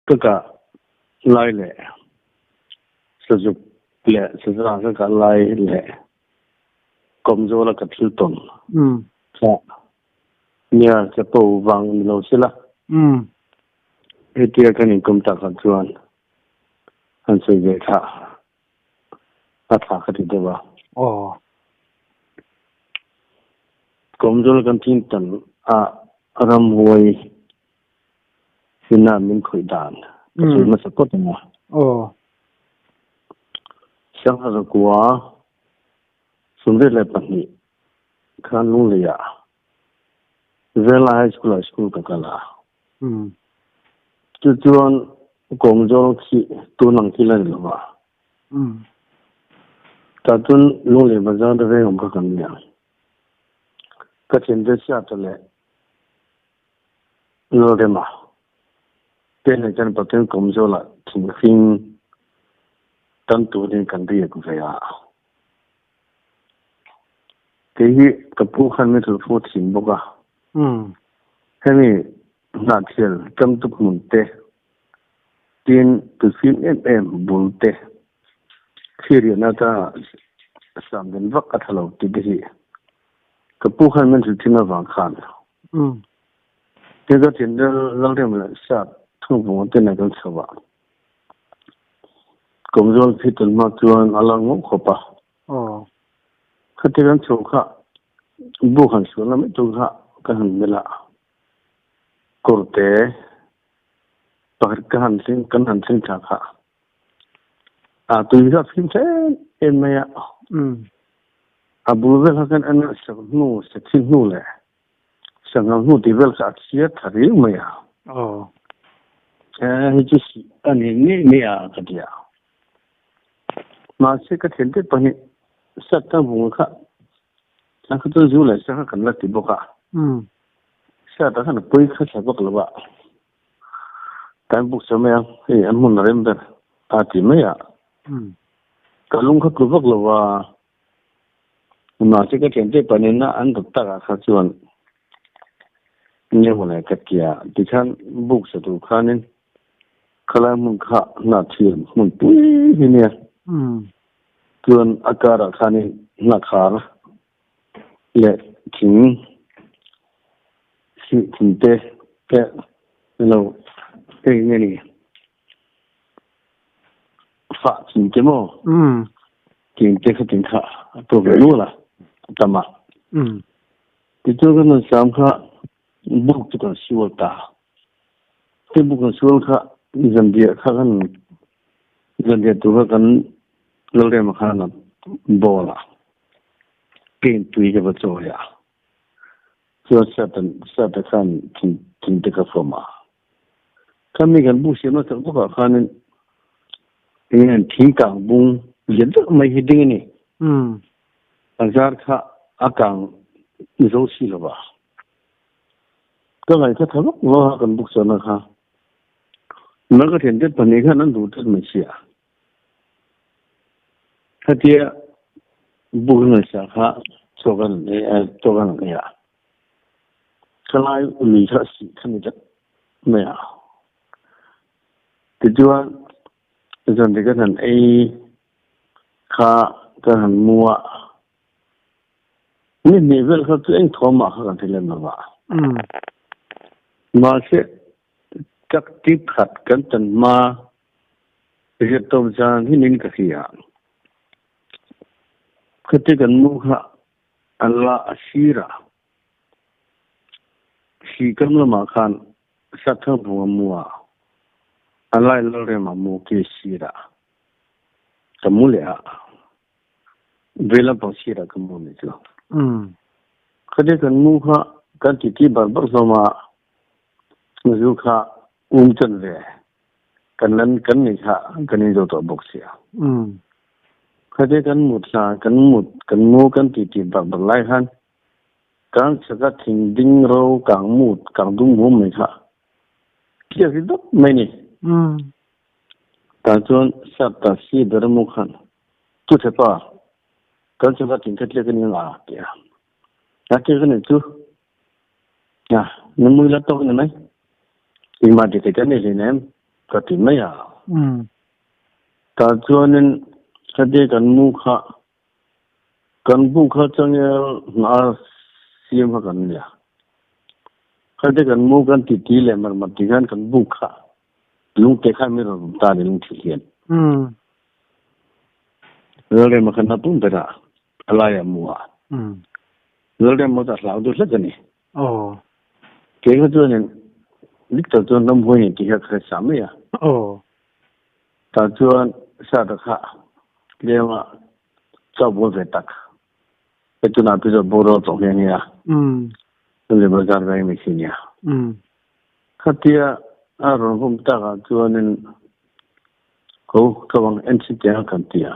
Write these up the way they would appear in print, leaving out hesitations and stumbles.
Ka kah lai leh sazuk leh saza ka kah lai leh kawmzawl a ka thil tawn kha nia chapo vang ni lo sela. Hetia kan inkawm takah chuan han sawi ve thla a thla ka ti deuh a. Kawmzawl kan thin tan a ramhuai Hina min khawih dan ka sawi hmasa phawt ang a. Sangha zakua 22 khan Lungleiah Vela High School ah school ka kal a. Chu chuan kawngzawl khi tun ang thil a ni lo va. Tah chuan Lunglei bazar te veng awm kha kan nia. Ka thiante hriata leh Lalrema te nen chuan Pathian kawmzawlah thingfing tan turin kan riak ve a. Kei hi ka pu khan min hrilh fo thin bawk a. Hemi hnahthial ṭamtuk hmun te, tin tuifim em em bul te, thiriahna atanga sam den vak a tha lo tih te hi ka pu khan min hrilh thin avang khan Tin ka thin Lalrem leh Sap thungvung te nen kan chho a. Kawmzawl phi tel hma chuan a la ngawh khawp a. Khati kan chho kha buk han sual na mai tur kha ka han melh a. Kawrte pakhat ka han thleng kan han thleng thla kha a tui kha fim hle em mai a. A bul vel kha kan en a sak hnu sakhi hnu leh Sangha hnu tih vel kha a chhiar tha riau mai a. Hei chu sih a ni ngei mai a ka ti a. Mahse ka thiante pahnih sat ta vung kha a kha chuan zu leh sangha kan la ti bawk a. Sat ah khan a pawi kha tha vak lo a. Kan buk sa mai a, hei a hmun a rem ber a ti mai a. Ka lung kha tlu vak lo a. Mahse ka thiante pahnihna an rawt takah kha chuan nge mawle ka tia tikhan buk sa tur khanin khalai hmun kha hna thiam hmun pui hi nia chuan a karah khanin hna khar leh thing sih thing te te lo hei nge ni. Fah chin te maw? Ting te kha ting kha a to ve nual a, a tam a. Tichuan kan han sam kha buk chu kan sual ta. Te buk kan sual kha zanriah kha kan zanriah tur kha kan Lalrema khan a bowl a, pen tui ka va chawi a. Chuan Sata khan thing te kha fawm a. Khami kan bu siamna chak bawkah khanin eng thing kang bung lian deuh mai hi ding a ni. A zar kha a kang zo si lo va. Ka ngaihthla tha vak lo a kan buk siamna kha. Nang ka thiante pahnih khan an duh tlat mai sia. Khatia buk ngaihsa kha chaw kan chaw kan ei a. Thalai lui kha sih kha ni tlat mai a. Tichuan zanri kan han ei kha kan han mu a, ni hnih vel kha chu eng thawmah kha kan hre lem lo va. Mahse chak tip khat kan tan hma riat tawp zan hi nin ka hria. Khati kan mu kha A la a sir a, hri kam lamah khan Sathang bung a mu a, a lai Lalrema mu ke sir a, ka mu leh a, vei lampang sir ah ka mu ni chu. Khatia kan mu kha kan titi bar bar hlawm a, zu kha um chan ve kan lan kan nei kha kan in zo tawh bawk sia. Khate kan mut hla kan mut kan mu kan ti ti bak bak lai khan kang chaka thing ding ro kang mut kang dum hum mai kha khiak hi dawp mai ni. Tah chuan sap ta si ber mu khan tu the pa. Kan chu ka tin kha tliak a ni nga ti a. A tliak a nih chu a na mui la tawk ni mai. Engmah ti thei kan nei hleinem ka ti mai a. Tah chuanin khatia kan mu kha kan bu kha changel hnah siam kha kan nia. Khatia kan mu kan ti ti leh mar mar ti khan kan bu kha lungte khan min rawn rum ta a ni lungthil hian. Lalrema kha na pum berah a laiah mu a. Lalrema chu a hlau deuh hlek a ni. Kei kha chuanin Victor chuan ramhuai nei tih kha ka hre sa mai a. Tah chuan Sata kha tlema chau buai ve tak. He tunah pi zawh boruak tawh nghe nghe a. Chumi bazar veng mi khi nia. Khatia a rawn vum takah chuanin ko ka bang en chhin teh a kan ti a.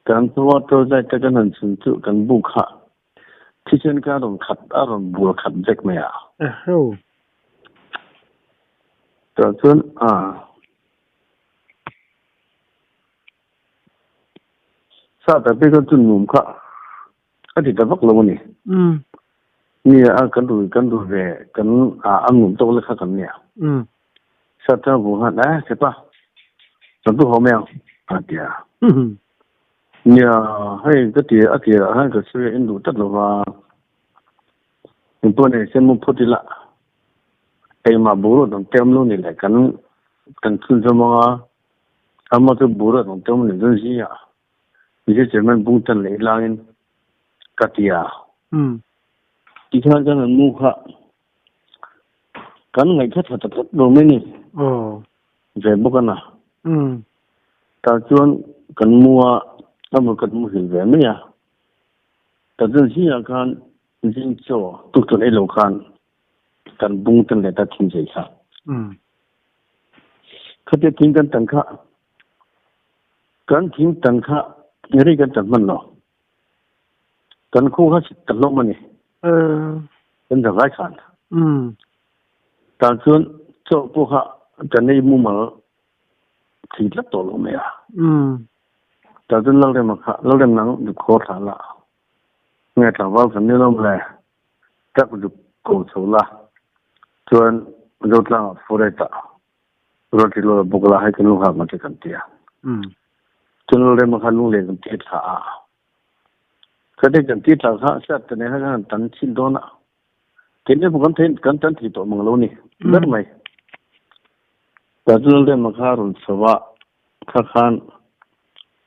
Kan chunga tawlzai te kan han chhun chu kan bu kha thisen kha a rawn khat a rawn bul khat vek mai a. Tah chuan a. Sa tak te kha chu nuam kha a ti ta vak lo a ni. Nia a kan rui kan rui ve kan a nuam tawk lek kha kan nia. Sa tang vung han eh chepa kan tu haw mai ang a ti a. Nia hei ka ti a ti ah khan ka sawi a in duh tlat lo va. Engpawh nei se mu phawt ila engmah boruak dang te awm lo ni le kan kan chhunzawm ang a. Ama chu boruak dang te awm ni chuan zingah Mihring chairman bung tan leh langin ka ti a. Tikhian kan han mu kha kan ngaihthla tha ta tlat lo mai ni. Ve bawk a na. Tah chuan kan mu a, a vawi khat muhil ve mai a. Tah chuan zingah khan zing chaw tukṭhuan ei lo khan kan bung tan leh ta thin zai kha. Khatia thing kan tan kha Kan thing tan kha ri kan tan hman lo. Kan khu kha chhit ta hlawm a ni. Kan zavai khan. Tah chuan chaw pawh kha kan ei mumal thei tlat tawh lo mai a. Tah chuan Lalrema kha, Lalrem nang zuk khaw thla la. Nge tlangval kan ni lawm le. Tak zuk ko chho la. Chuan Zotlangah forest ah Ruat ri lo bawk la hei kan lunghak ma che kan ti a. Chun rem kha lung len kan ti thla a. Ka te kan ti thla kha sat te ne kha kan tan chin don a. Ke ne kan the kan tan thi to mang lo ni. Ber mai. Ta chun rem kha run sawa kha khan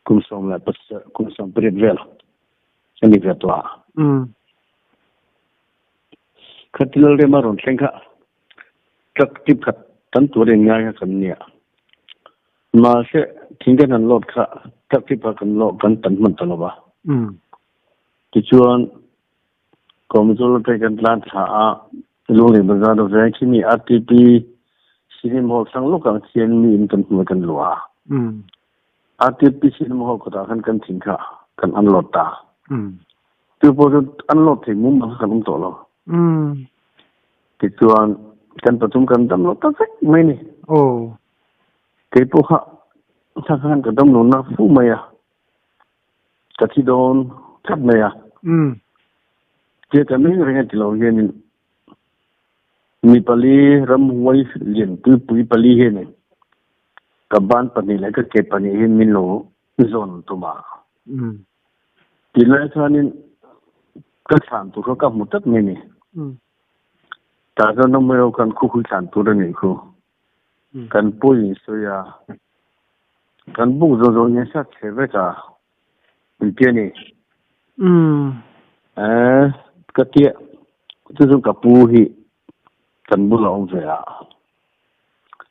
kum som la pas kum som prit vel. Ani ve to a. Khatilal rema ron thleng kha Truck tip khat tam tur in ngai kha kan nia. Mahse thing kan han load kha truck tip kha kan lo kan tan hman ta lo va. Tichuan Kawmzawl te kan tlan thla a, Lunglei Bazar a veng khi mi RTP Cinema Hall thlang lawk ah khian mi in kan hnuai kan luah a. RTP Cinema Hall kawtah khan kan thing kha kan unload ta. Chu pawh chu unload thei mum ang kha kan awm tawh lo. Tichuan kan pathum kan dam lo ta vek mai ni. Kei pawh kha thla khan ka dam lo na fu mai a, ka thi dawn tlat mai a. Tia ka meng reng a ti lo hianin mi pali ramhuai lian puipui pali hianin ka ban pahnih leh ka ke pahnih hi min lo zawn tum a. Tilai chuanin ka thlan tur kha ka hmu tlat mai ni. Tah chuan ramhuai ho khan khuhhui thlan tur a nih khu. Kan pawi in sawi a, kan buk zawh zawh in hriat chhe vek a, min ti a ni. Eh, ka tia, chu chu ka pu hi kan bulah a awm ve a.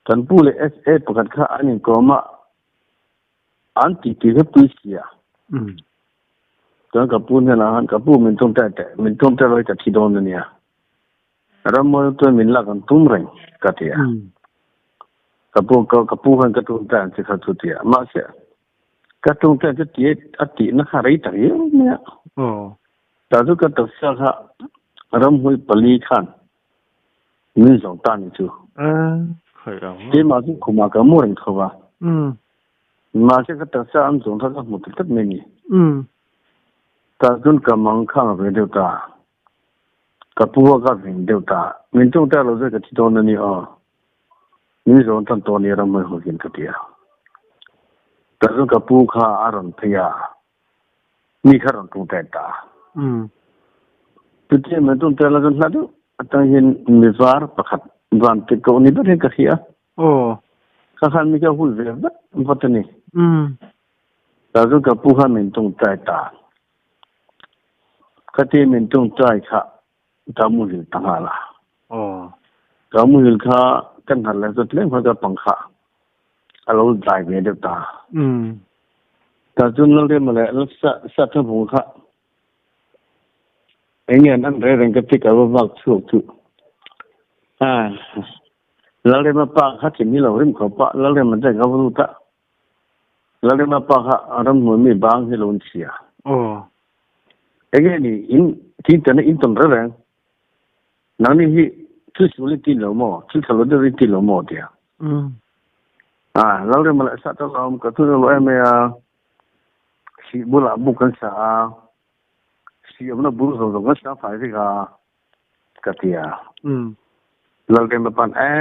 Kan pu leh SA pakhat kha an inkawm a. An ti ti vek pui si a. Chuan ka pu hnenah khan ka pu min tawngtai teh, min tawngtai rawih ka thi dawn a nia. Rammawi chuan min lak an tum reng ka ti a. Ka pu ka pu khan ka tawngtai ang che kha chu ti a. Mahse ka tawngtai ang che ti a tihna kha rei tak riau mai a. Tah chu ka taksa kha ramhuai pali khan min zawng ta ni chu. Keimah chu khumah ka mu reng tho va. Mahse ka taksa an zawng kha ka hmu ta tlat mai ni. Tah chuan ka mang khang ve deuh ta. Ka pu a ka veng deuh ta. Min tawngtai lo zet ka thi dawn a ni aw. Min zawn tan tawh a ni ramhmuai ho hian ka ti a. Tah chuan ka pu kha a rawn phei a, mi kha rawn tawngtai ta. Chutia min tawngtai la chuan hla deuh atang hian mi var pakhat van ti koh ni ber hian ka hria. Aw. Kha khan mi kha hui ve vat vat a ni. Tah chuan ka pu kha min tawngtai ta. Khati min tawngtai kha ka muhil ta nghal a. Aw. Ka muhil kha kan nghat leh chuan tlem khan ka pang kha a lo dai ve deuh ta. Tah chuan Lalrema leh Lalsathavunga kha eng nge an reh reng ka ti ka va vak chhuak chu. Lalrema pa kha thin hi lo rim khawp a, Lalrema te ka va lut a. Lalrema pa kha ramhnuai mi bang hi lo an chhia. Aw. Enge ni in tin tana in tawn reng reng. Nangni hi thil sual in tin lo maw? Thil tha lo deuh in tin lo maw? Tia. Ah, Lalrema leh sah ta lo ka thu lo em mai a. Sih bulah buk kan sa a. Sih awmna bul zawng zawng kan sa fai vek a. Ka ti a. Lalrema pan e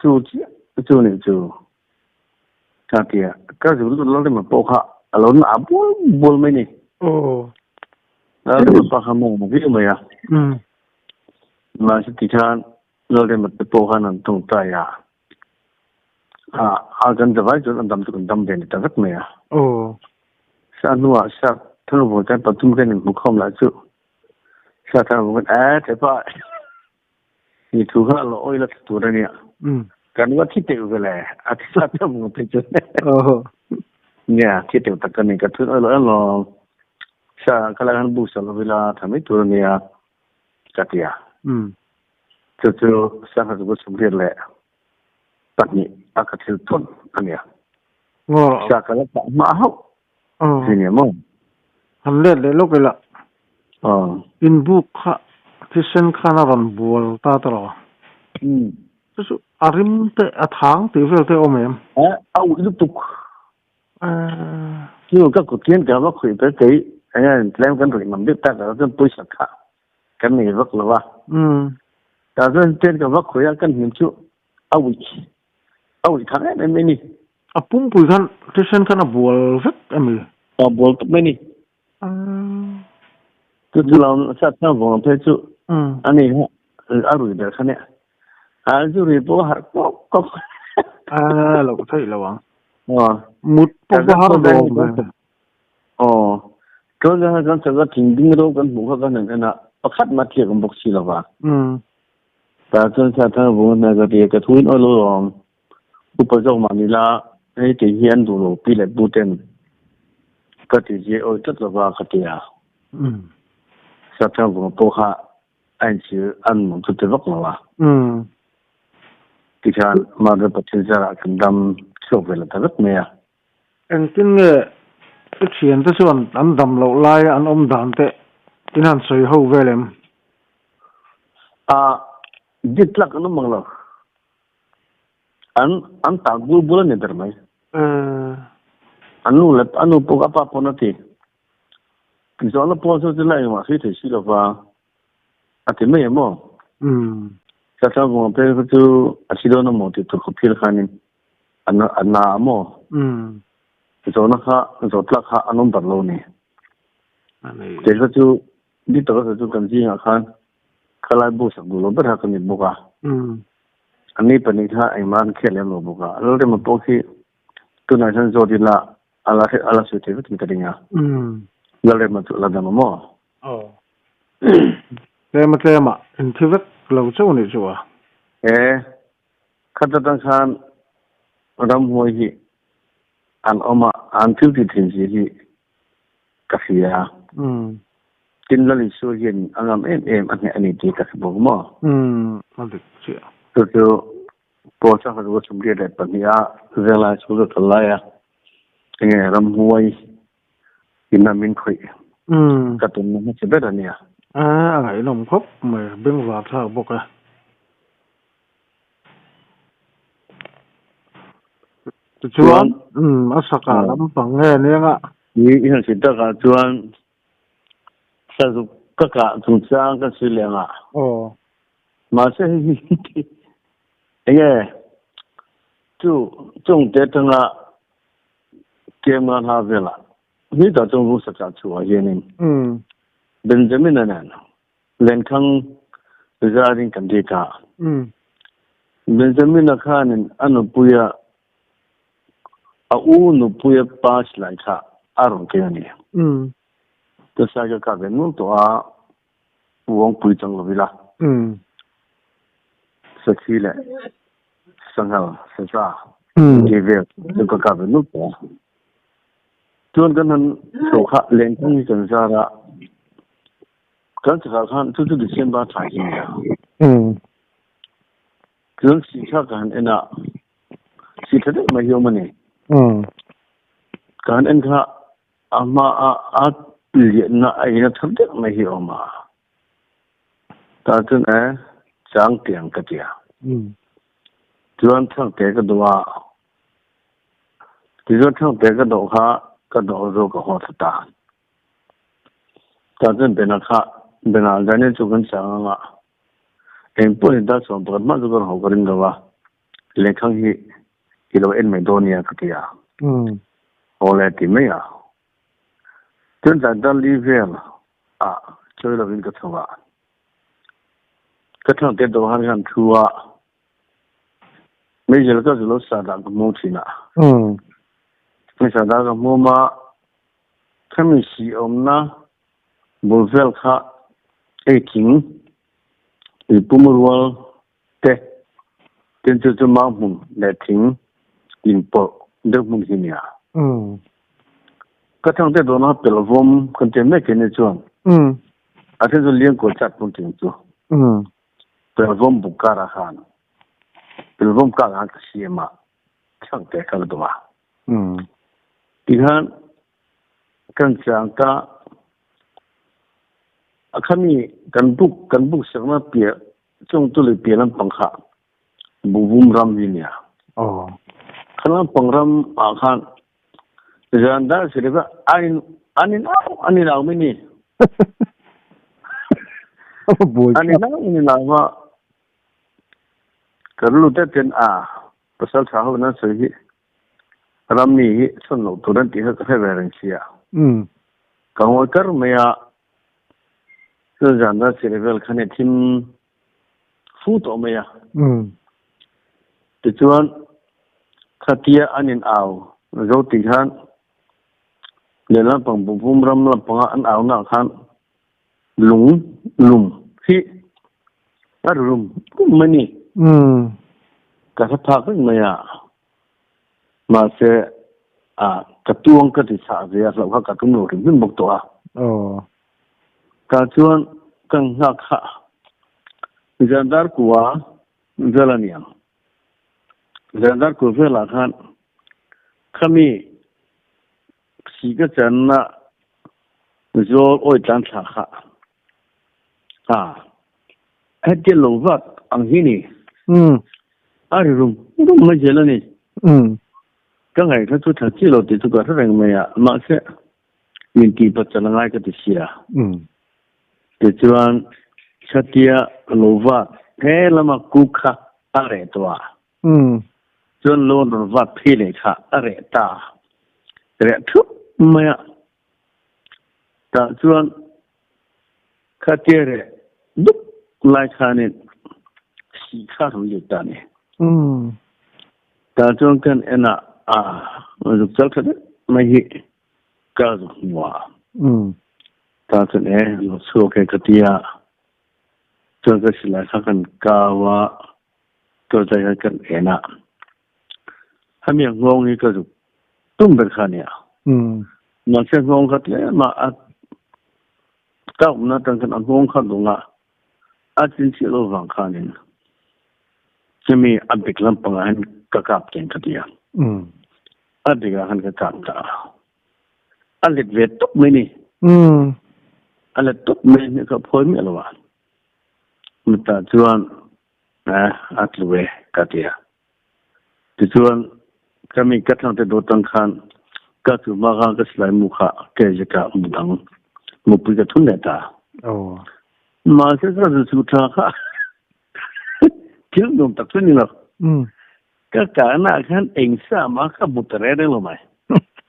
chu chiah chu nih chu. Ka ti a. Ka zu lut Lalrema pawh kha a lo na bual bual mai ni. Aw. Lalrema pa kha mawng viau mai a. Mahse tikhan Lalrema te pawh khan an tawngtai a. A kan zavai chuan an dam chu kan dam ve ni ta vek mai a. Aw. Sa hnuah sa thangvung chuan pathum kan inhmu khawm lah chu. Sa thangvung kan e thepa ni thu kha lo oil a thla tur a nia. Kan va thi teuh ve le a thi sa thangvung phei chuan. Aw. Nia thi teuh tak ka ni ka thun oil lo sa khalai han bu sa lovila tha mai tur a nia ka ti a. Chu chu sangha chu 82 a ka thil tawn a nia. Ngaw. Sa ka la tah hma hauh. Aw. Chi nia maw? Han let leh lawk ila. Aw. Inbuk kha thisen khan a rawn bual ta ta lo. Chu chu a rim te a thang tih vel te a awm em? A a ulh lutuk. Chu ka kut hian ka va khawih pe kei eng tlem kan ruih mam deuh tak ah chuan pawisa kha kan nei vak lo a. Tah chuan ten ka va khawih a kan hnim chu a uih a uih thang em em mai ni. A pumpui khan thisen khan a bual vek em ni? A bual tawp mai ni. Chu chu lo sat kha vawng phei chu a ni kha a rui ber kha nia. A zu rui pawh a harh kawk kawk. A loh theih lo ang. Mut pawh a har dawn ve. Aw, chuan kha kan sanga thing ding ro kan hmuh kha kan han en a, pakhat mah tliak awm bawk si lo va. Tah chuan sa thang vung a hna ka ti a, ka thu in aw lo awm. Upa zawk mah ni la, hei ti hi an duh lo pi leh pu ten ka ti zia awi tlat lo va ka ti a. Sa thang vung pawh kha a inchhir an mawng chu ti vak lo a. Tikhian Mother Pathian zarah kan dam chhuak ve lo ta vek mai a. Engtin nge i thiante chuan an dam loh laia an awm dan te in han sawi ho vel em? A dik tlak an awm ang lo. An an tak bul bul a ni ber mai. An nu leh a nu pawh a pa pawn a ti. Zawhna pawl chu chu la engmah sawi thei si lo va a ti mai em aw? Tlatla vunga phei kha chu a thi dawn amaw tih tur khawp hial khanin a na a maw? Zawhna kha zawh tlak kha an awm ber lo ni. Kei kha chu dik taka sawi chu kan zingah khan khalai bu sak duh lo ber kha ka ni bawk a. Anni pahnih kha engmah an khel lem lo bawk a. Lalrema pawh khi tunah hian zawt ila a la a la sawi thei vekin ka ring a. Lalrema chu a la dam a maw? Aw. Tlema tlema inthi vek lo chauh nih chu a. E. Khat atang khan ramhuai hi an awm a, an thil ti thin si hi ka hria. Tin Lal Isua hian a ngam em em a hneh a ni tih ka hre bawk maw? A dik chiah. Chu chu Paul 2022 a Venglai School ka kal lai a, enge ramhuai ina min khawih ka tumna hmasa ber a nia. A ngaihnawm khawp mai, bengvar thlak bawk e. Tichuan, a sakah lampang nge nia ngah? I han hrilh takah chuan Sazuk ka kah chungchang kan sawi leh anga. Aw. Mahse hei hi enge chu chungte atanga kem nga hla velah ni ta chuan vung sakah chhuah hianin Benjamin-a nen Lenkhang zarin kan ri ta. Benjamin-a khanin a nupuia a u nupuia pa silai kha a rawn keng a ni. Chusai ka kah ve nual tawh a, Uangpui chang lo ila. Sakhi leh Sanghal, Saza tih vel chu ka kah ve nual tawh a. Chuan kan han chhoh kha Lengkung hi kan zar a, kan chakah khan chu chu December thla hi a ni a. Chuan sihthla ka han en a, sihthla deuh mai hi a awm a ni. Ka han en kha A hmaah a lianna a in a thar deuh mai hi a awm a, tah chuan e chang tiang ka ti a. Chuan thangte ka duh a, tichuan thangte ka dawh kha ka dawh zo ka haw thla ta. Tah chuan Bena kha, Bena Daniel chu kan chang ang a, eng pawh ni ta chuan pakhat mah chu ka rawn haw ka ring lo a, lehkhang hi i lo en mai dawn nia ka ti a. Haw leh ti mai a. Chuan tlai dar li vel ah chawi lovin ka chho a. Ka thlang te dawh han hian thu a. Meizel ka zu lo sa dah ka hmu thin a. Hei sa dah ka hmuam a, khami si awmna bul vel kha ei thing i pum rual Te, tin chu chu mau hmun leh thing inpawlh deuh hmun hi nia. Ka thangte dawna pel vawm kan ti mek hi ni chuan a then chu liangkaw chat hmun ting chu pel vawm buk karah khan pel vawm kak ah khan ka siam a, thangte kha ka duh a. Tikhan kan chang ta a khami kan buk kan buk sakna piah Chung tu leh pian lampang kha Buvum ram hi nia. Aw. Kha lampang ram ah khan zan dar si leh an an in au an in au mai ni. An in au an in au a. Ka rilru te ten a pasal tha ho nan sawi hi ram mi hi chhawn loh tur an tih kha ka hre ve reng sia. Ka ngawi kar mai a. Chuan zan dar sireh vel khan i thim fu tawh mai a. Tichuan khatia an in au zo tih khan leh lampang Bumhum ram lampanga an au naah khan lung lum hi a ri rum rum mai ni. Ka hre phak vek mai a. Mahse a ka tuang ka ti chhah ve a hlauh kha ka tum lo hrim hrim bawk tawh a. Tah chuan ka nghak kha Zandar kua vel a niang. Zandar kua velah khan khami si ka channa zawl awi tlan thla kha a hetia lo vak ang hi ni. A ri rum rum mai zel a ni. Ka ngaihthla chu tha chi lo tih chu ka hre reng mai a, mahse min tih pat chan a ngai ka ti sia. Tichuan Chatia lo vak he lama ku kha a reh tawh a. Chuan lo an rawn vak phei leh kha a reh ta. Reh thup mai a. Tah chuan khatia reh dup lai khanin sih kha rawn lut ta a ni. Tah chuan kan en a, a zuk chal tha deuh mai hi ka zuk hmu a. Tah chuan e, lo chhuak e ka ti a. Chuan ka silai kha kan kau a, tawltai khan kan en a. Hemi a nghawng hi ka zuk tum ber kha a nia. Mahse nghawng kha tlem a a ka awmna atang khan a nghawng kha dawng a, a chin chiah lo vang khanin hemi a bek lampangah hian ka kap teng ka ti a. A bekah khan ka kap ta a. A let ve tawp mai ni. A let tawp mai ni ka phawi miah lo a. Mitah chuan a tlu e ka ti a. Tichuan ka mi ka thlang te dawt tang khan ka chu hma khan ka silai mu kha ke zeka mu dang. Mupui ka thun leh ta. Oh. Mahse ka zu chu tha kha. Thil nuam tak chu ni lo. Ka kahna ah khan eng sa mah ka hmu ta reng reng lo mai.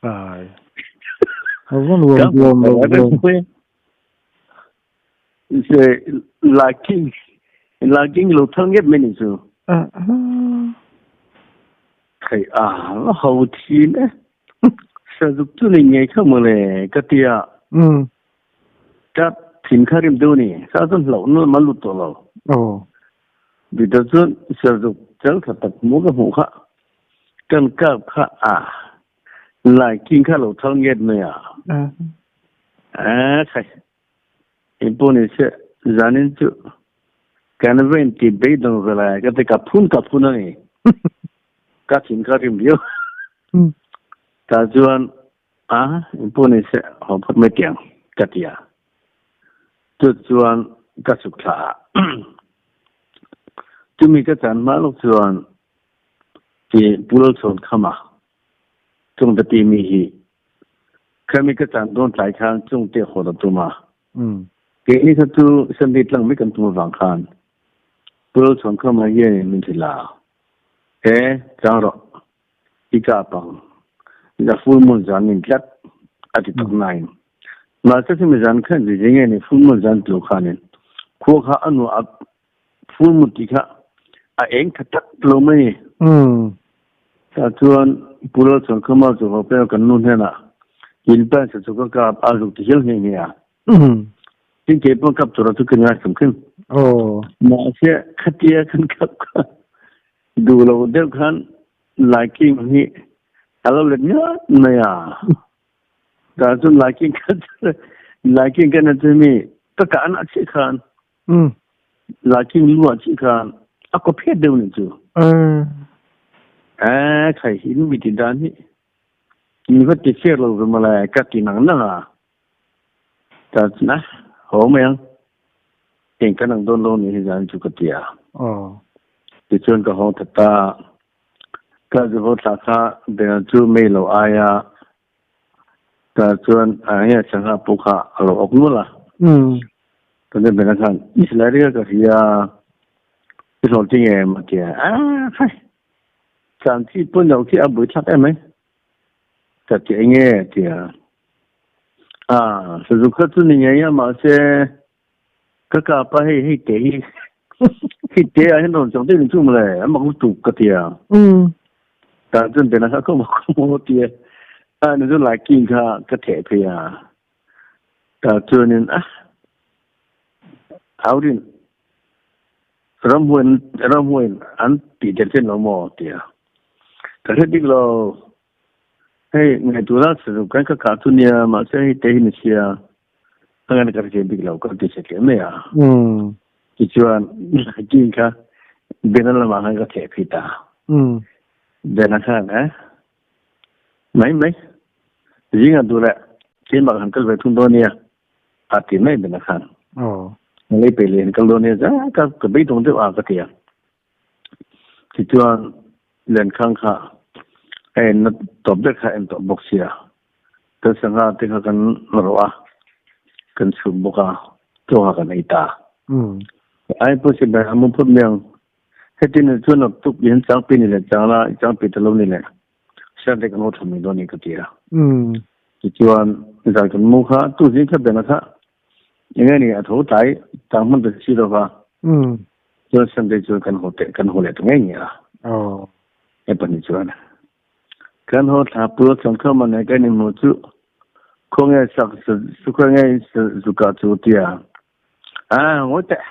Ai. A va nuam nuam lo ve. Se laking laking lo thang nget mai ni chu. Thei a va ho thin e. Sazuk chu ni ngei kha maw le ka tia. Ka thin kha rim deuh ni. Sa chuan hlauh na lam a lut tawh lo. Dita chuan sazuk chal tha tak hmuh ka hmuh kha. Kan kap kha a laiking kha lo thal nget mai a. A khai. Engpawh ni se zanin chu kan va inti beidawng ve lai ka ti ka phun ka phun a ni. Ka thin kha rim viau. Tah chuan a engpawh ni se haw phawt mai tiang ka ti a. Chu chuan ka chhuk thla a. Chumi ka chan hma lawk chuan ti Pu Lalchhawnkhama Chungte timi hi Khami ka caan dawn tlai khan cungte hawn a tum a. Keini kha chu Sunday tlang mai kan tum avang khan Purl Chhuankhama hian min hrilh a, He, chang rawh, i kap ang. A full moon zan nin tlat a ti tak nain. Mahse chumi zan khan zizing nge ni full moon zan tilo khanin khua kha a nuah a Full moon tih kha a eng tha tak lo mai ni. Tah chuan Pu Lalchhuankhama chu haw peng kan nu hnenah in pan sa chu ka kap a zuk ti hial nghe nghe a. Tin kei pawh kap tura chu ka ngai hrim hrim. Mahse khatia kan kap kha duh lo deuh khan Laiking hi a lo let ngat mai a. Tah chuan Laiking kha Laiking kan a chu mi ka kah na chih khan Laiking lu ah chih khan a kaw phet deuh nih cu. Eh, khai hin mi ti dan hi. Mi va ti fair lo ve mawle ka ti nang nang a. Ta na ho mai ang. Eng kan ang don lo ni hi zan chu ka ti a. Ti chuan ka hong that ta. Ka zu ho thla kha bena chu mei lo aia. Ta chuan a nge sangha pawh kha a lo awk nual a. Kan nen bena khan i silai ria ka hria i hlawh ting em a ti a. A khai chan chi pawn lo khi a bui thlak em mai. Ka ti eng nge a ti a. A sazu kha chu ni ngei a mahse ka kapa hei hei te hi hei te ah hian rawn chawng deuh ni chu mawle a mak lutuk ka ti a. Tah chuan bena kha ka mak maw ti a. A ni chu laiking kha ka theh phei a. Tah chuanin a Aurin ramhuai ramhuai an tih der chen lo maw ti a. Ka hre bik lo. Hei ngaihtuahna sazu kan ka kah chu nia mahse hei te hi ni sia a ngan ka hre bik lo ka ti che hle mai a. Tichuan king kha Bena lamah khan ka theh phei ta. Bena khan eh mai mai zingah duh leh keimah kan kal ve thung dawn nia a ti mai Bena khan. Lei pe leh an kal dawn nia ka ka beidawng deuh a ka ti a. Tichuan lenkhang kha a enna tawp vek kha a en tawh bawk sia. Kan sangha te kha kan rawh a, kan chhum bawk a, chaw kha kan ei ta. Ai pawh si ber a mu phawt mai ang. Heti ni chuan naktuk i han changpi ni leh chang la, i changpi ta lo ni leh siam te kan haw tha mai dawn ni ka ti a. Tichuan zan kan mu kha tu zing kha bena kha Enge ni a tho tlai tang hman ta si lova. Chuan Sunday chuan kan haw teh kan haw leh ta ngei ngei a. He pahnih chuan kan haw thla pul chuan kha man kan inhmu chu khawnge sak su khawnge zuka chu tia. A ngawi teh.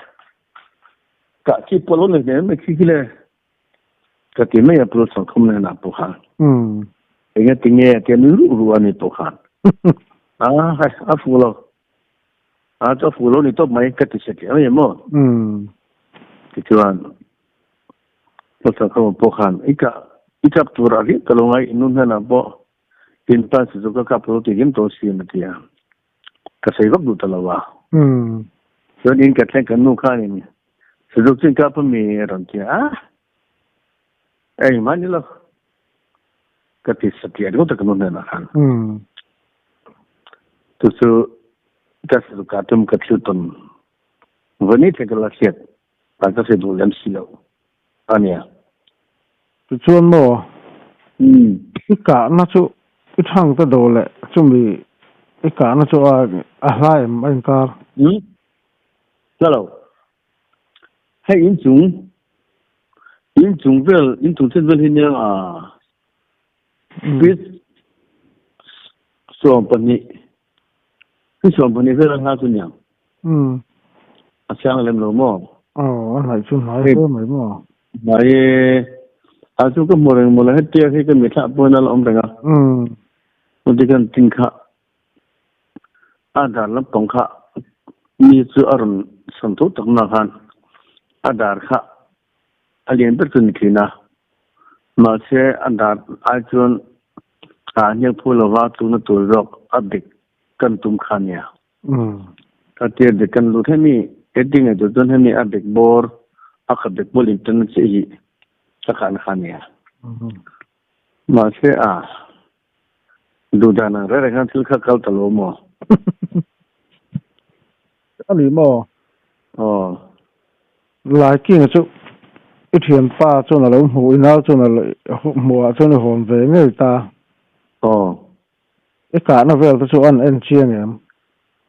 Kah khi pawh lo nei hle mai khi khi le. Ka ti mai a pul chuan khum nen ah pawh khan. Enge tinge tia nui ruh ruh a ni pawh khan. A hai a fu lo. A chu a fu lo ni tawp mai ka ti se teh mai maw. Tichuan pul chuan khum pawh khan i kah i kap tur ah riat ka lo ngai i nu hnenah pawh tin pa chu ka kap lo ti hlim tawh si a ti a. Ka sawi vak duh ta lo a. Chuan in ka thleng kan nu khanin Sazuk chu in kap ami a rawn ti a. Engmah ni lo. Ka ti satliah ringawt a ka nu hnenah khan. Chu chu. Ka sazu kah tum ka thil tawn vawni thleng ka la hriat dan ka hre duh lem si lo a nia. Tichuan maw i kahna chu i thang ta do leh chumi i kahna chu a a hla em a inkar? Umm hla lo. Hei inchung inchung vel inchung chen vel hi nia a Feet 12, feet 12 vel a hla chu niang. A siang lem lo maw? Aw, a hnaih chu hnai hle mai maw? Hnai e. A chu ka hmu reng maw le, hetiang hi ka mithlah pawhin a la awm reng a. Chuti khan tin kha a dar lampang kha mi chu a rawn sawn tho tak na khan a dar kha A lian ber chu ni thin a, mahse a dar ai chuan a hniak phu lova tuna tur zawk a dik kan tum kha nia. Ka tia dik kan lut hemi eti ngei tur chuan hemi a dik bawr a khat dik bawlh in tan chiah hi ka khan kha nia. Mahse a duh dan ang reng reng khan thil kha kal ta lo maw? A ni maw? Aw. Laikinga chu i thianpa chuan a lo hmuh, i nau chuan a lo hmuh ah chuan i hawn ve ngei ta. Aw. I kahna vel te chu an en chiang em?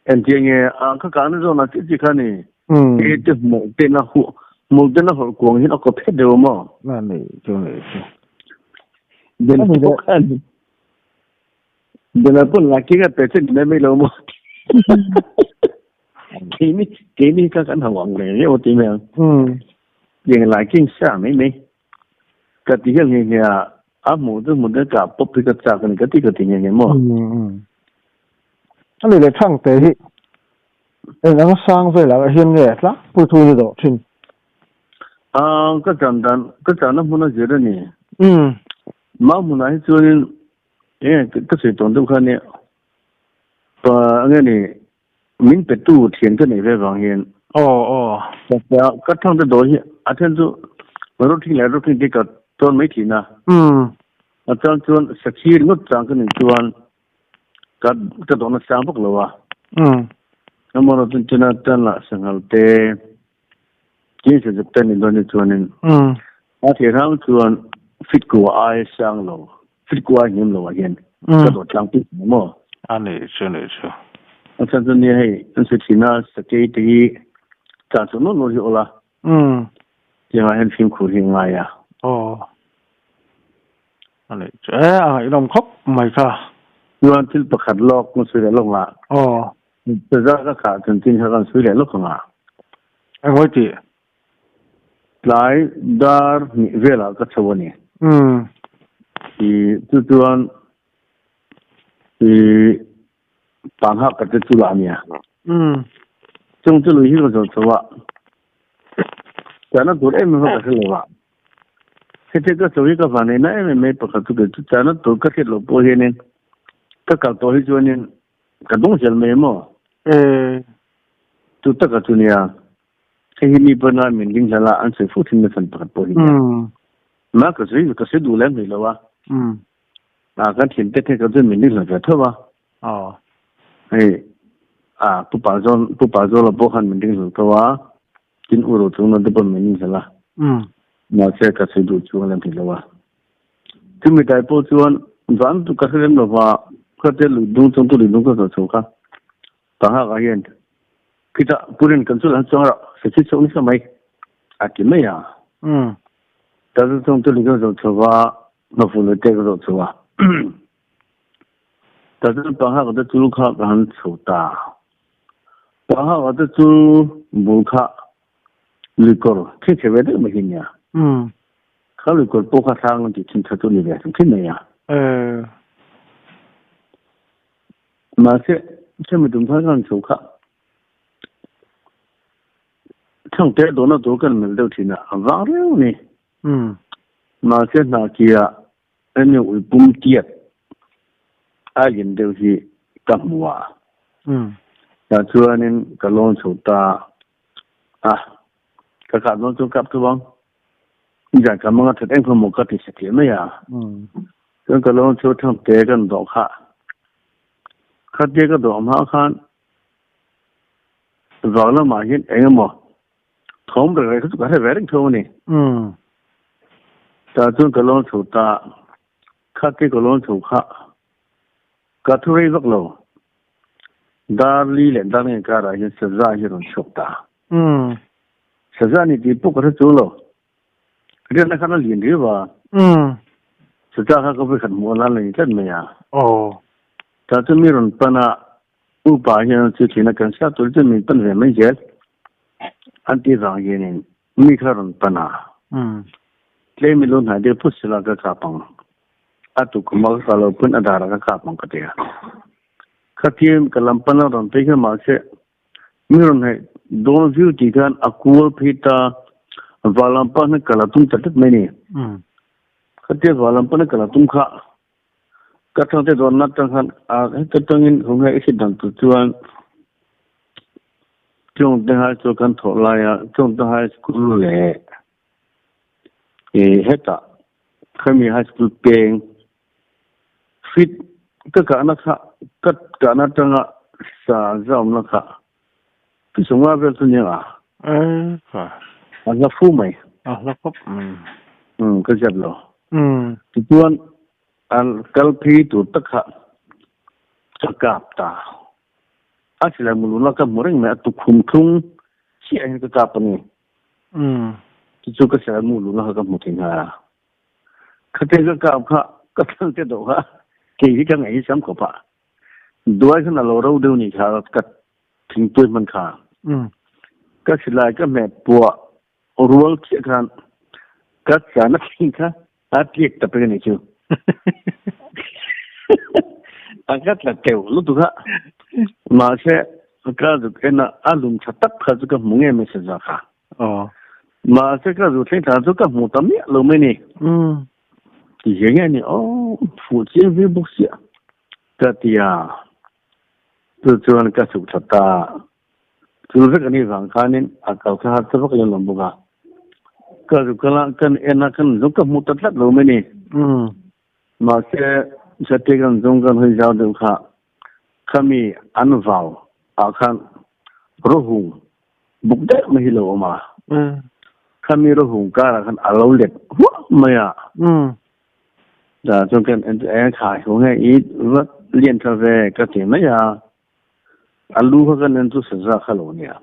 En chiang e, a ka kahna zawn ah chiah chiah kha ni. E te hmuh te na huh, hmuh te na hawlh kuang hian a kaw phet deuh a maw? A ni chu ni chu. Den pawh khan den pawh Laikinga pe che ni mai mai lo maw? Keini keini kha kan hau ang reng reuh a ti mai ang. Tiang lai king sa mai mai. Ka ti hian nghe nghe a, a hmuh chu hmu te kah pawp hi ka chak a ni ka ti ka ti nghe nghe maw. A ni leh thang te hi eng anga sang velah hian nge tlangpui thu ni dawh thin. A ka chan dan ka channa hmun a zir a ni. Mau hmunah hi chuanin enge ka sawi tawn deuh kha nia pa enge ni Min petu thian ka neih ve vang hian. Aw aw. Ka thang te dawi hi a then chu rawthing leh rawthing te ka tawn mai thin a. A chang chuan sakhi ringawt chang ka nih chuan ka ka dawhna sang vak lo a. Amaherawhchu chuan chuna tan lah sanghal te tin sazuk te ni dawn hi chuanin a thei hrang chuan fit kua ai sang lo Fit kuai hniam lo ah hian ka dawt tlangpui thin a maw? A nih chu, nih chu. A chhan chu nia hei an sawi thin a, sakei te hi tlan chhuah nawlh nawlh hi awl a. Tiang ah hian fimkhur hi a ngai a. Aw. A nih chu. E, a ngaihnawm khawp mai kha. Chuan thil pakhat lawk kan sawi leh lawk ang a. Aw. Saza ka khah chanchin kha kan sawi leh lawk ang a. Engawi tih? Tlai dar hnih velah ka chho a ni. I chu chuan i panghak ka te chu lah a nia. Chung chu lui hi ka zawh chho a, chahna tur em em kha ka hre lo a. Heti ka chho hi ka van neihna em em mai pakhat chu kei chu chahna tur ka hriat loh pawh hianin ka kal tawh hi chuanin ka dawng zel mai maw? Chu taka chu nia. Hei hi mi pawhin a min ding hlal a, an sawi fo thin nasa pakhat pawh hi nia. Ma ka sawi ka sawi duh lem hlei lo a. A kan thian te the ka chuan min ding hlal ve tho a. Hei a pu pa zawn pu pa zawl a pawh khan min ding hlal tho a, tin u ro chung na te pawh min ding hlal a. Mahse ka sawi duh chuang lem hlei lo a. Chumi tlai pawh chuan van chu ka hre lem lo va, khatia lui dung chung chu lui dung ka zawh chho kha. Panghak ah hian khitah Purin kan chu han chuang rah se chi chhuak nasa mai a ti mai a. Ta chu chung chu ka zawh chho va, hnafu leh te ka zawh chho a. Ta chu Panghak te chu kha ka han chho ta. Panghak te chu bul kha luikawr khe khe ve deuh mai hi nia. Kha luikawr pawh kha hrang an tih thin kha chu ni ve thin mai a. Mahse, hemi tum khan kan chho kha Thangte dawhna tur kan melh deuh thin a, a vang reuh a ni. Mahse, hna kia enge ui pum tiat a lian deuh hi ka hmu a. Tah chuanin ka lawn chho ta a, ka kah dawn chuan kap tho ang. Zan ka manga that eng khaw maw ka ti satliah mai a. Chuan ka lawn chho Thangte kan dawh kha. Khatia ka dawh hma khan Vang lamah hian eng emaw thawm reng reng kha chu ka hre ve reng tho a ni. Tah chuan ka lawn chho ta, khati ka lawn chho kha ka thu rei vak lo. Dar li leh dar nge karah hian saza hi a rawn chhuak ta. Saza ni tih pawh ka hre chu lo. Riatna khan a lian riau a. Saza kha ka vawikhat hmuh a la nei tlat mai a. Tah chuan mi rawn pan a, upa hian chu thihna kan hriat tur chu min pan ve mai zel. An tih vang hianin mi kha rawn pan a. Tlem i lo hnai deuh phut sela ka kap ang. A tukhuma ka kah lo pawn a darah ka kap ang ka ti a. Khatia ka lam pana rawn phei kha mahse Mi rawn hnaih dawn viau tih khan a kual phei ta, Valam pana kal a tum ta tlat mai ni. Khatia Valam pana kal a tum kha ka thangte dawn na tang khan a heta tangin ho nge i hrit dan tur chuan Chawngte High School kan thawh laia Chawngte High School leh hetah khami High School peng Fit ka kahna kha ka kahna atanga sa zaumna kha chu chunga vel chu nia a. E ka. A hla fu mai. A hla khawp mai. Um ka ziat lo. Um. Tichuan an kal phei tur tak kha ka kap ta. A silai muluna ka hmu reng mai a tukhum thlung chiah hian ka kap a ni. Um. Chu ka silai muluna kha ka hmu thei nghal a. Khate ka kap kha ka thlang te dawh kha kei hi ka ngaih hi sam khawp a. Duai khan a lo ro deuh ni kha ka thingtuai hman kha. Ka silai ka hmeh puah rual chiah khan ka chan a thing kha a tliak ta pek a ni chu. A ka tla teuh lutuk a. Mahse ka zuk en a a lum tha tak kha chu ka hmu ngei mai saza kha. Aw. Mahse ka zu thleng thla chu ka hmu ta miah lo mai ni. Ti hian nge ni aw fuh chiang viau bawk sia ka ti a. Chu chuan ka chhuk thla ta. Chu vek anih vang khanin a kal kha har ta vak lem lo bawk a. Ka zu kal a kan en a kan zawng ka hmu ta tlat lo mai ni. Mahse Sate kan zawng kan hawi zau deuh kha khami an vau ah khan rawhung buk daih mai hi lo awm a. Khami rawhung karah khan a lo let huah mai a. Tah chuan kan en chu eng thlai ho nge i va lian tha ve ka ti mai a. A lu kha kan en chu saza kha lo nia.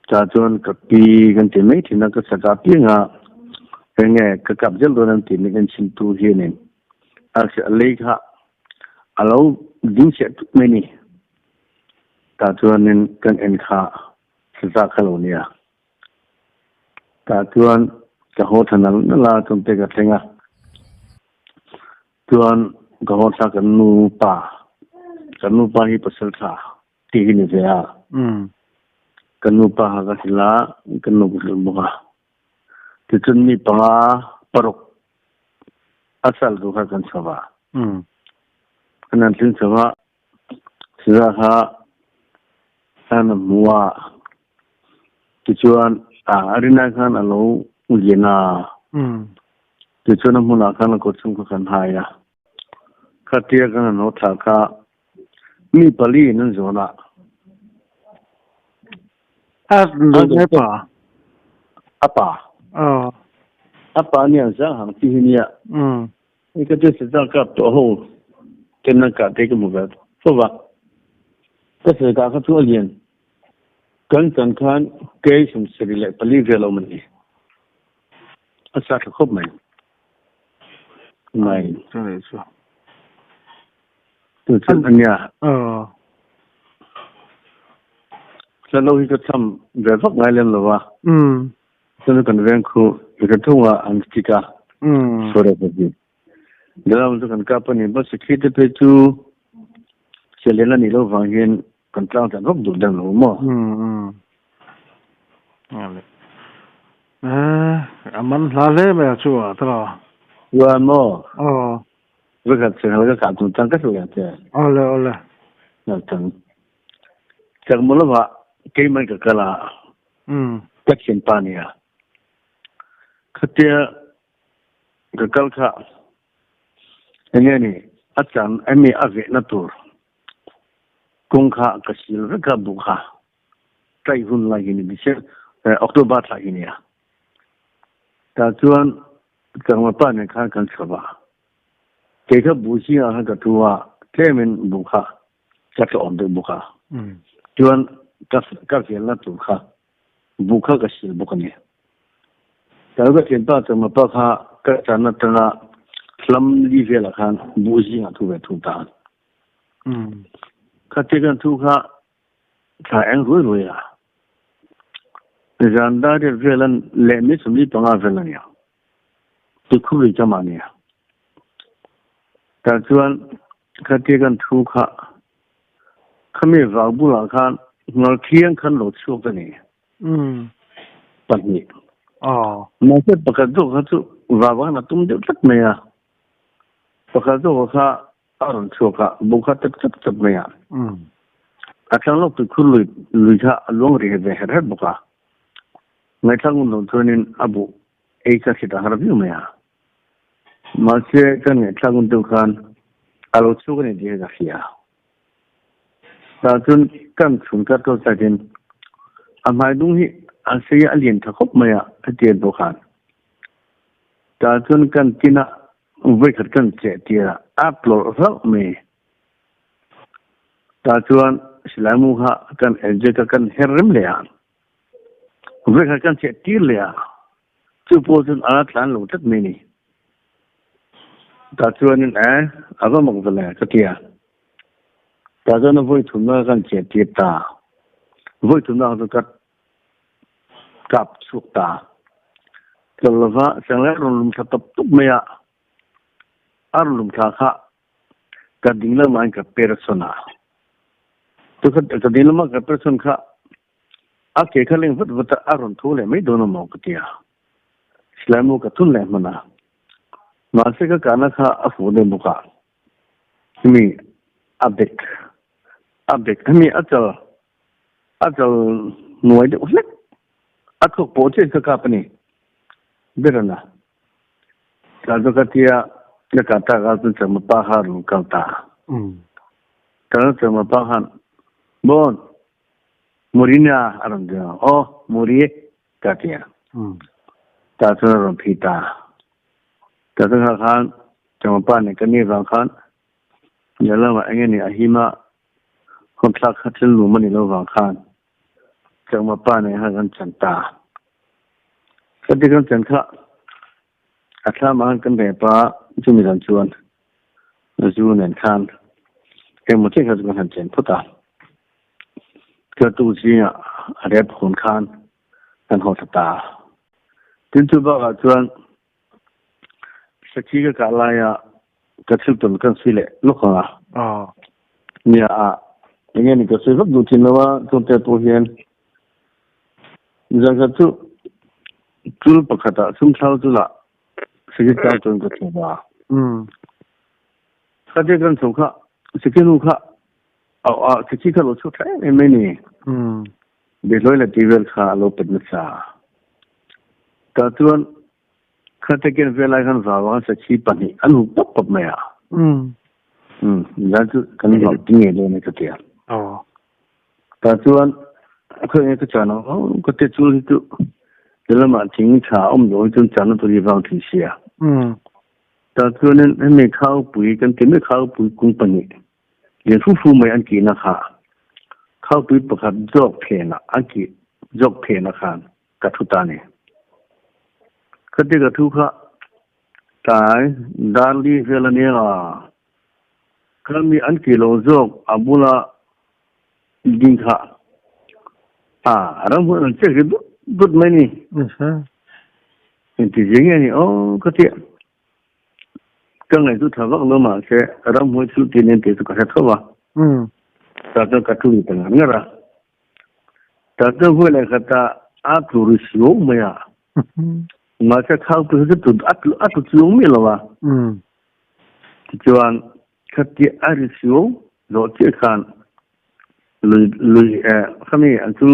Tah chuan ka pi kan ti mai thin a, ka saza piang a eng nge ka kap zel dawn em tih min en chhin tu hianin a lei kha a lo ding chiah tut mai ni. Tah chuanin kan en kha saza kha lo nia. Tah chuan ka haw tha nal nal a, chungte ka thleng a. Chuan ka haw thla kan nu pa, kan nu pa hi pasal tha tih hi ni ve a. Kan nu pa kha ka hrilh a, kan nu ka hrilh bawk a. Tichuan mi panga paruk a sal tu kha kan chho a. Kan han tling chho a, Saza kha an hmu a, tichuan a rinai khan a lo lian a, tichuan a hmunah khan a kawchhung kha kan hai a. Khatia kan han haw thlah kha mi pali in an zawn a. A nge pa? A pa. A pa nia zang hang chi hi nia. Hei ka chu saza kap tawh ho ten an kah te ka hmu ve fo va. Ka saza kha chu a lian kan chan khan kei 74 vel a awm a ni. A sa tha khawp mai. Mai. Chu chu a nia. Hla lo hi ka cham ve vak ngai lem lo va. Chuan kan veng khu i ka thunga an stick a. Sore ka ti. Dalam chu kan kap a ni. Bus khi te phei chu selen a nih loh vang hian kan tlang tlan vak duh deuh lo maw? A man hla hle mai a chu a tawh. Chuan maw? Vekhat sanghal ka kah chung chang ka hrilh ang che. Awle awle. Chang chakma lovah keimah ka kal a. Ka thianpa nia. Khatia ka kal kha enge ni a chan emi a vehna tur. Kawng kha ka sil vek a buh kha tlai hun lai hi ni December October thla hi nia. Tah chuan Changma pa nen khan kan chho va. Kei kha buh zingah khan ka thu a, tlemin buh kha ka tlawm deuh bawk a. Chuan ka ka velna tur kha buh kha ka sil bawk a ni. Tah ka thianpa Changma pa kha ka chan atanga hlam li velah khan buh zingah thu ve thung ta. Kha te kan thu kha thla eng ruai ruai a. Zan dar riat vel an leh mi 45 vel a nia. Tikhur ri chama nia. Tah chuan kha te kan thu kha khami vau bulah khan ngal thiang khan lo chhuak a ni. Pahnih. Mahse pakhat zawk kha chu vau khan a tum deuh tlat mai a. Pakhat zawk kha a rawn chhuak a, bu kha tep tep tep mai a. A thlang lawk tuikhur lui lui kha a luang ri ve her her bawk a. Ngaihthlak ngun lo chuanin a buh ei kha hrit a har viau mai a. Mahse kan ngaihthlak ngun deuh khan a lo chhuak a ni tih hi ka hria. Tah chuan kan chhung tlat tawh tlatin a hmai dung hi a sei a lian tha khawp mai a, hetiang pawh khan. Tah chuan kan tin a Vawikhat kan cheh tir a, a tlawlh hlauh mai. Tah chuan silai mu kha kan eject a, kan her rem leh a. Vawikhat kan cheh tir leh a, chu pawh chuan a la tlan lo tlat mai ni. Tah chuanin e, a va mak ve le ka ti a. Tah chuan a vawi thumna kan cheh tir ta. Vawi thumna kha chu ka Kap chhuak ta. Tlawlh lova Sanglai rawn lum thla tawp tawp mai a, a rawn lum thla kha ka ding lamah in ka per sawn a. Chu kha ka ding lama ka per sawn kha a ke kha leng vat vat a, a rawn tho leh mai dawn amaw ka ti a. Silai mu ka thun leh hman a. Mahse ka kahna kha a fuh deuh bawk a. Hemi a bek a bek hemi a chal a chal hnuai deuh hlek a thawk pawh chiah ka kap a ni ber a na. Tah chu ka tia ka kah tak ah chuan Chakma pa kha a rawn kal ta. Tah chuan Chakma pa khan Bon Muri nia a rawn ti a, aw Muri ka ti a. Tah chuan a rawn phei ta. Tah chuan kha khan Chakma pa nen ka nih vang khan Jalama eng nge ni a him a Hawm thlak kha thil nuam a ni lo vang khan Chakma pa nen khan kan chan ta. Ka ti kan chan kha a thlam ah khan kan rep a, chumi zan chuan zu nen khan engmaw chen kha chu kan han chen phawt a. Ka tu zingah a rep hawn khan kan haw thla ta. Tin chu bakah chuan Sakhi ka kah laia ka thil tawn kan sawi leh lawk ang a. Nia a, enge ni ka sawi vak duh thin lo a, chungte pawh hian zan khat chu chul pakhatah chhungthlau chulah sakhi chang chuan ka chho va. Khatia kan chho kha sakhi nu kha sakhi kha lo chhuak thla em em mai ni. Behlawi leh tih vel kha a lo pet nasa. Tah chuan khate ken vel lai khan vau a sakhi pahnih an huk pawp pawp mai a. Umm zan chu kan hlauh ti ngei dawn e ka ti a. Tah chuan khawi nge ka chan ang aw ka ti chul hi chu ti lamah thing tha awm lo hi chuan chan na tur hi vang thin sia. Tah chuanin hemi khaupui kan ti mai khaupui kung pahnih Lian fu fu mai an kihna kha khaupui pakhat zawk phenah an kih zawk phenah khan ka thu ta a ni. Khati ka thu kha tlai darli vel a nia, kha mi an kih lo zawk a bula ding kha a ramhun an chek ri but but mai ni. Engti zia nge a ni aw ka tia. Ka ngaih chu tha vak lo mahse ramhmuai thil ti nen tih chu ka hre tho a. Tah chuan ka thu ta ngar ngar a. Tah chuan vawi leh khatah a tlu ri suau mai a. Mahse khau chu chu a tlu a tlu chiang miah lo a. Tichuan khatia a ri suau zawh chiah khan lui lui eh khami an chu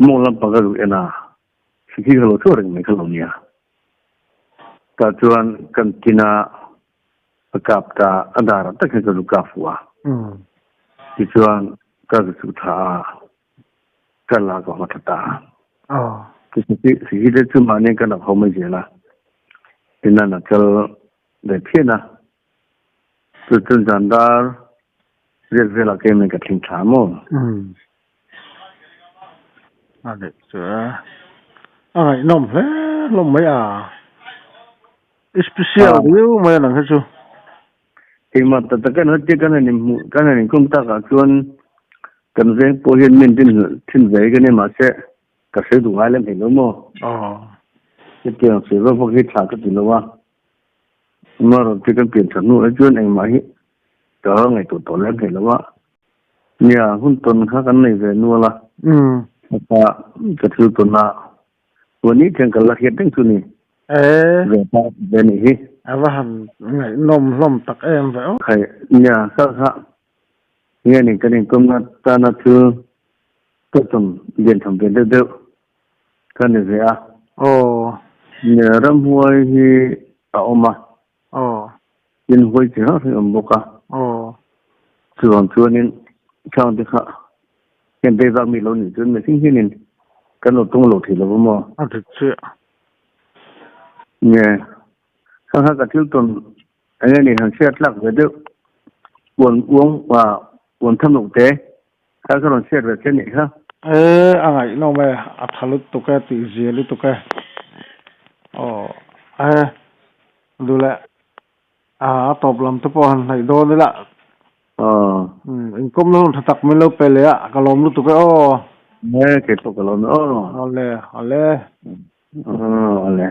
mawng lampang ka duh en a. Sikhi kha lo thuah reng mai kha lo nia. Tah chuan kan tin a, a kap ta, a darah tak hian ka zu kap fuh a. Tichuan. Ka zu tha a, ka la ka haw tha ta a. Siki te chu mahni ka la haw mai zel a, tin a kal ve phian a. Chu chu zan dar riat velah keimah ka thleng thla maw? Umm. A nih chu e. A ngaihnawm hle hlawm mai a. I special riau mai a nang hi chu. Engmah tak tak kan hati kan han inhmuh kan han inkhawm takah chuan kan veng pawh hian min din thin ve ka ni mahse ka sawi duh ngai lem thei lo maw? Aw. Hetiang sawi vak vak hi tha ka ti lo a. Amaherawhchu chu kan pian that hnuah chuan engmah hi ka ngaihtuah tawh lem thei lo a. Nia, hun tawn kha kan nei ve nual a. Heta ka thil tawn a, huan ni thian ka la hriat reng chu ni. Ve ta ve nih hi. A va han ngaihnawm hlawm tak em ve aw. Khai, nia, kha kha nge ni kan inkawmna tana thil ka tawn lian tham ve deuh deuh. Ka ni ve a. Aw. Nia ramhuai hi a awm a. Aw. Tin huai chi hrang hrang a awm bawk a. Aw. Chuvang chuanin khang te kha hian dei vak mi lo nih chuan mihring hianin kan lo tung lo thei lo va maw? A dik chiah. Nia khang kha ka thil tawn eng nge ni han hriat tlak ve deuh uan uang uan tham loh te Kha ka rawn hriat ve che nih kha. E, a ngaihnawm e, a tha lutuk e, tih zia lutuk e. Aw, e, duh leh a tawp lam te pawh han hnaih dawn ila. Aw. Umm, inkawmna hun tha tak min lo pe leh a, ka lawm lutuk e aw. E, kei pawh ka lawm e aw. Awle, awle. Aw, awle.